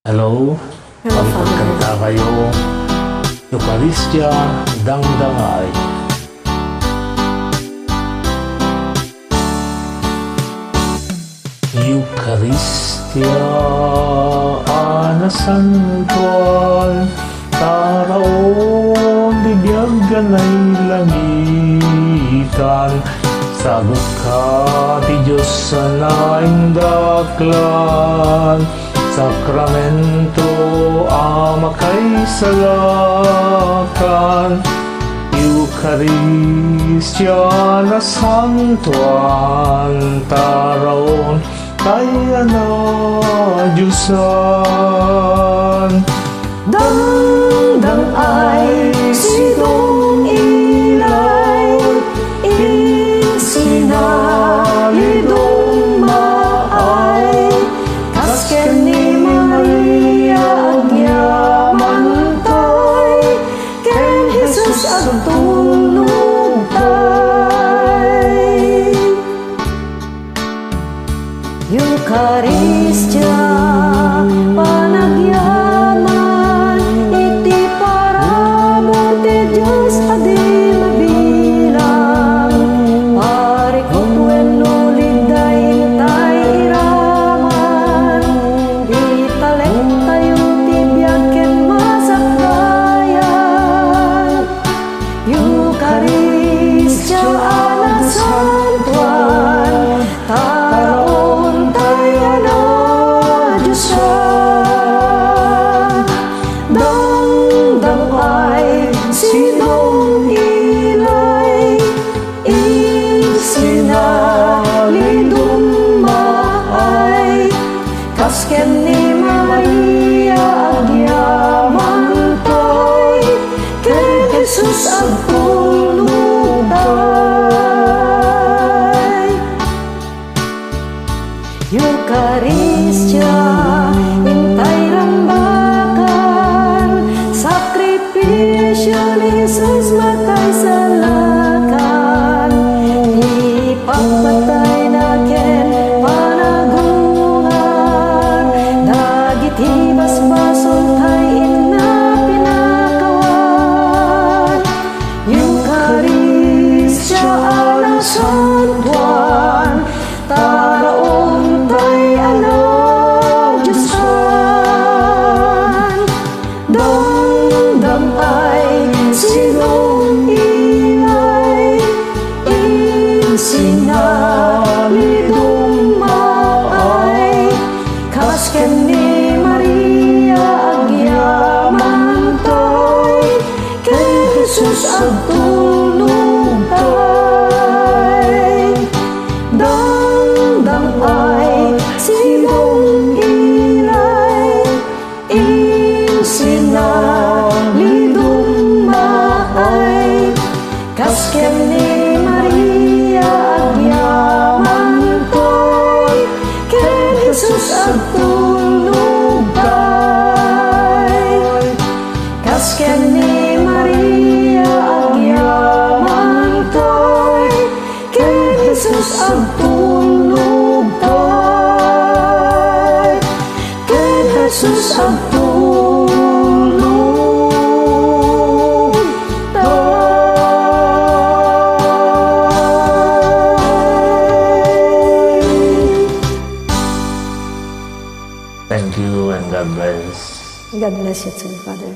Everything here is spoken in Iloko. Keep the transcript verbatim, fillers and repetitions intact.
Hello? Hello, Father. Pagkanta kayo. Eukaristia, dangdangay. Eukaristia a nasantoan, taraon ti biag a nailangitan, sagutka ti Dios a naindaklan, sakramento a makaisalakan, Eukaristia a nasantoan, taraon tay a nadiosan. Dangdang ay sidong ilay, insinalidong maay, kas ken ni Maria agyamantay, ken Jesus agtulnogtay. Eukaristia, panagyaman iti parabur ti Dios a di mabilang. Parikut wenno ligday intay iraman, italektayo ti biag ken masakbayan. Eukaristia a nasantoan, taraon tay a nadiosan. Dangdang ay sidong ilay, insinalidong maay, kas ken ni Maria agyamantay, ken Jesus agtulnogtay. Eukaristia, intay rambakan, sakripisio ni Jesus makaisalakan. Ipapatayna ken panagungar dagiti basbasoltay inna pinakawan. Eukaristia a nasantoan, taraon tay a nadiosan. Dangdang ay sidong ilay, insinalidong maay, kas ken ni Maria agyamantay, ken Jesus agtulnogtay. Dangdang ay sidong ilay, insinalidong maay, kas ken ni Maria agyamantay, ken Jesus agtulnogtay. Kas ken ni Maria agyamantay, ken Jesus agtulnogtay. Ken Jesus agtulnogtay. Thank you and God bless. God bless you too, Father.